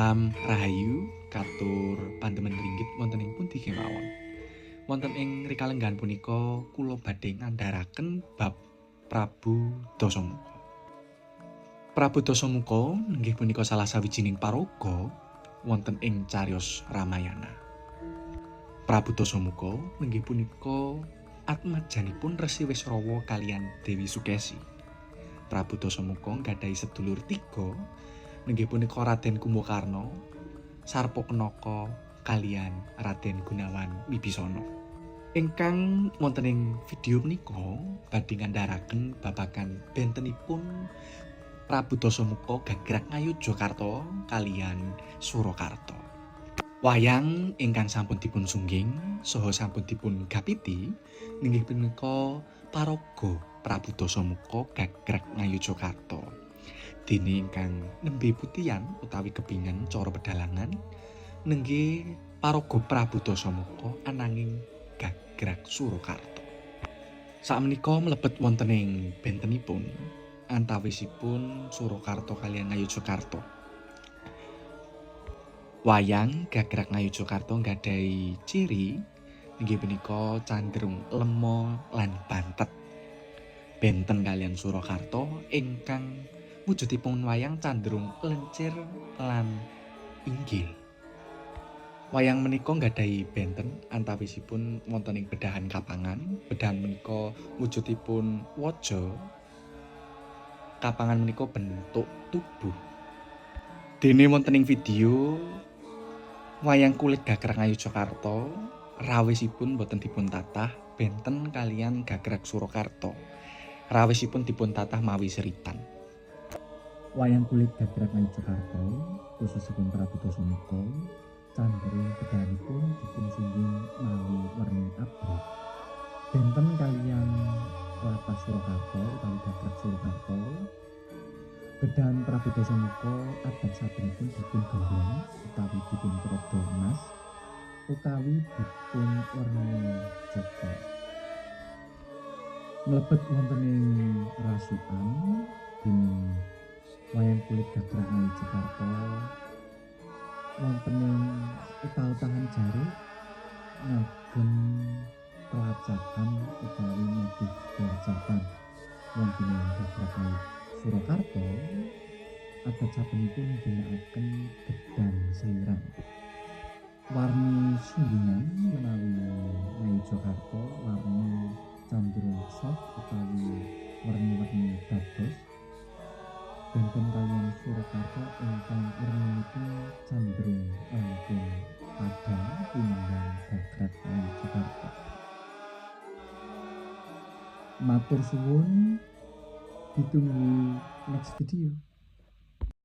Salam rahayu katur pandemen ringgit wonten ing pundi kemawon. Wonten ing rikalenggahan punika kula badhe ngandharaken bab Prabu Dasamuka. Prabu Dasamuka inggih punika salah sawijining paraga wonten ing cariyos Ramayana. Prabu Dasamuka inggih punika atmajanipun Resi Wisrawa kaliyan Dewi Sukesi. Prabu Dasamuka nggadahi sedulur tiga, inggih punika Raden Kumbakarna, Sarpakenaka kaliyan Raden Gunawan Wibisana. Ingkang wonten ing video punika badhe ngandharaken babagan bentenipun Prabu Dasamuka gagrak Ngayogyakarta kaliyan Surakarta. Wayang ingkang sampun dipun sungging saha sampun dipun gapiti inggih punika paraga Prabu Dasamuka gagrak Ngayogyakarta. Dene ingkang nembe putihan utawi kebingan cara pedalangan nenggih paraga Prabu Dasamuka ananging gagrak Surakarta. Sakmenika mlebet wonten ing bentenipun antawisipun Surakarta kaliyan Ngayogyakarta. Wayang gagrak Ngayogyakarta nggadahi ciri inggih punika cenderung lema lan bantet. Benten kaliyan Surakarta ingkang wujudipun wayang cenderung lencir lan inggil. Wayang menika nggadahi benten antawisipun wonten ing bedahan kapangan. Bedahan menika wujudipun waja. Kapangan menika bentuk tubuh. Dene wonten ing video wayang kulit gagrak Ngayogyakarta rawisipun boten dipun tatah, benten kaliyan gagrak Surakarta. Rawisipun dipun tatah mawi seritan. Wayang kulit gagrak Ngayogyakarta khususipun Prabu Dasamuka cenderung bedahanipun dipun sungging mawi werni abrit. Benten kaliyan latas Surakarta utawi gagrak Surakarta, bedahan Prabu Dasamuka adat sabenipun dipun gembleng utawi dipun prada emas utawi dipun werni coklat. Mlebet wonten ing rasukan dening wayang kulit gagrak Ngayogyakarta wonten ing utah-utahan jarik ngagem pelacakan utawi motif pelacakan. Wonten ing gagrak Surakarta adat sabenipun ngginakaken gedang selirang. Warni sunggingan menawi Ngayogyakarta warni cenderung soft utawi werni-werni dados. Benten kaliyan Surakarta ingkang werninipun cenderung langkung padhang tinimbang gagrak Ngayogyakarta. Matur suwun, ditunggu next video.